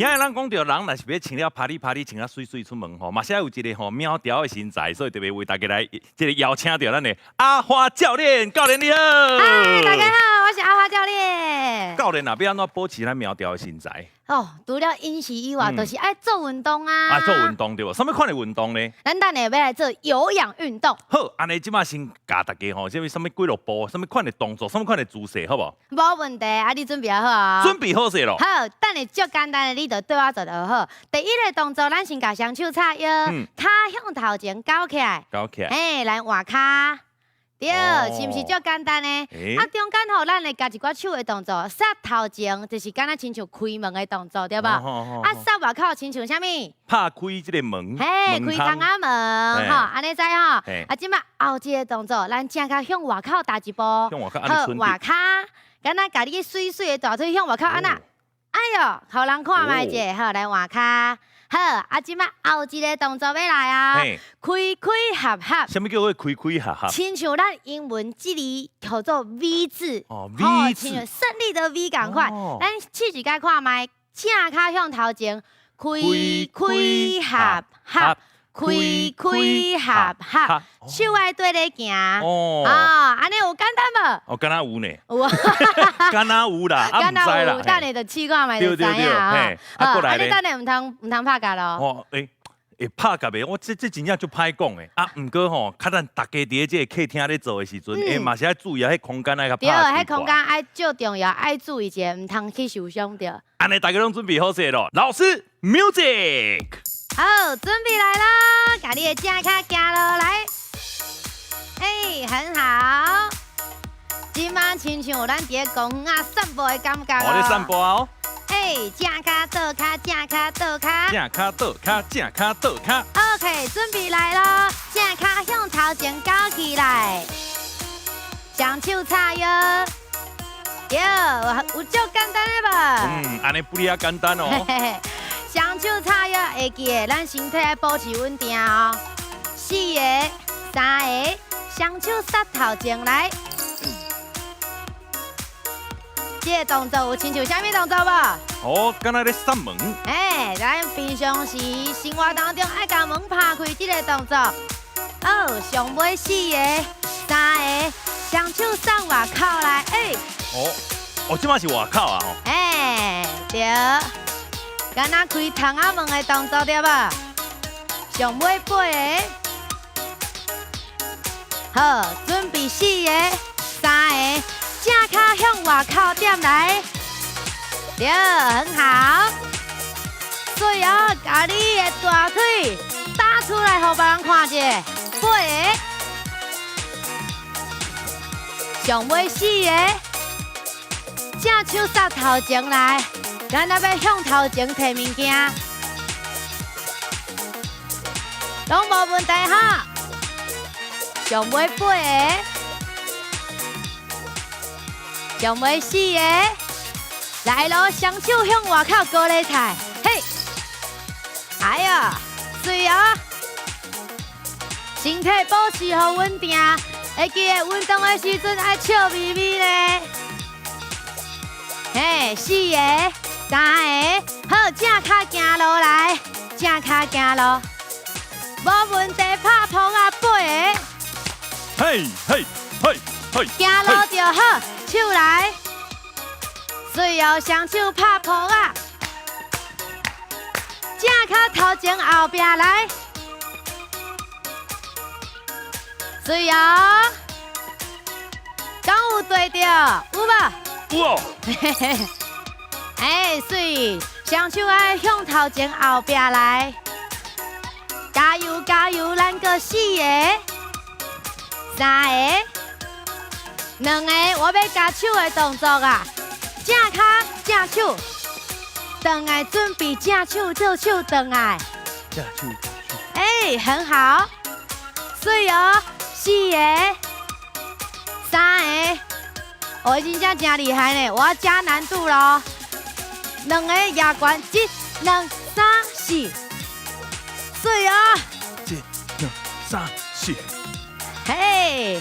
今日咱講著人若是欲穿了啪哩啪哩，穿了媠媠出門吼，嘛是愛有一个吼苗條的身材，所以特別為大家來這个邀請著咱的阿花教練，教練你好。嗨，大家好，我是阿花教練。教練啊，欲按怎保持咱苗條的身材？哦，除了飲食以外，就是愛做運動啊。啊，做運動對無？啥物款的運動呢？咱等下欲來做有氧運動。好，按呢這擺先教大家吼，啥物幾落步，啥物款的動作，啥物款的姿勢，好無？無問題，啊，你準備好啊？準備好勢咯。好，等下足簡單的，你就對我做就好。第一个動作，咱先共雙手叉腰，跤向頭前勾起來。勾起來。嘿，來換跤。對，是毋是足簡單的？啊，中間吼，咱會加一寡手的動作，煞頭前就是敢若親像開門的動作，對無？啊，煞外口親像啥物？拍開這个門。嘿，開窗仔門，吼，按呢知吼。啊，這擺後一个動作，咱正跤向外口踏一步。向外口。好，外跤，敢若共你媠媠的大腿向外口按呢？哎喲，予人看覓者，好，來換跤。好，啊，這擺後一个動作欲來啊，開開合合。啥物叫做開開合合？親像咱英文這裡叫做 V 字。哦，V 字。親像勝利的 V 仝款。咱試一擺看覓，正跤向頭前，開開合合，開開合合，手愛綴咧行。哦。啊，按呢有簡單無？哦，敢若有呢。有啊。敢若有啦，啊，毋知啦。等下就試看覓就知影。啊，過來你等下毋通拍結囉。哦，欸，會拍結袂？我這真正足歹講的。啊，毋過吼，較咱逐家佇咧這个客廳咧做的時陣，欸，嘛是愛注意啊，彼空間愛較拍。對，彼空間愛足重要，愛注意一下，毋通去受傷著。按呢，大家攏準備好勢囉，老師，music。好，準備來囉，共你的正跤行落來。欸，很好。這擺親像咱佇咧公園仔散步的感覺。哦，咧散步啊！欸，正跤倒跤，正跤倒跤。正跤倒跤，正跤倒跤。 OK，準備來囉，正跤向頭前勾起來，雙手叉腰。對，有足簡單的無？嗯，按呢不哩仔簡單哦。雙手叉腰，會記得咱身體愛保持穩定哦。四个、三个，雙手煞頭前來。這个動作有親像啥物動作無？哦，敢若咧閂門。欸，咱平常時生活當中愛共門拍開這个動作。哦，上尾四个、三个，雙手送外口來，欸。哦，哦，這擺是外口啊！吼。欸，對，敢若開窗仔門的動作對無？上尾八个，好，準備四个、三个，正跤向外口點來，對，很好。所以哦，共你的大腿打出來，予別人看者。八个，上尾四个，正手煞頭前來，咱若欲向頭前提物件，攏無問題哈。上尾八个，上尾四个，來囉，雙手向外口高麗菜，嘿，哎呀，媠哦，身體保持好穩定，會記得運動的時陣愛笑眯眯咧。嘿，四个、三个，好，正跤行路來，正跤行路，無問題，拍噗仔八个。嘿，嘿，嘿，嘿，行路就好，手來，媠哦，雙手拍噗仔，正跤頭前後壁來，媠哦，敢有對著？有無？有哦。欸，媠，雙手愛向頭前後壁來，加油加油，咱閣四个、三个、兩个，我欲加手的動作啊！正跤正手，轉來準備正手倒手轉來。正手倒手。欸，很好。媠哦，四个、三个，我真正真厲害呢！我要加難度囉。兩个舉懸，一、兩、三、四，媠哦。一、兩、三、四。嘿，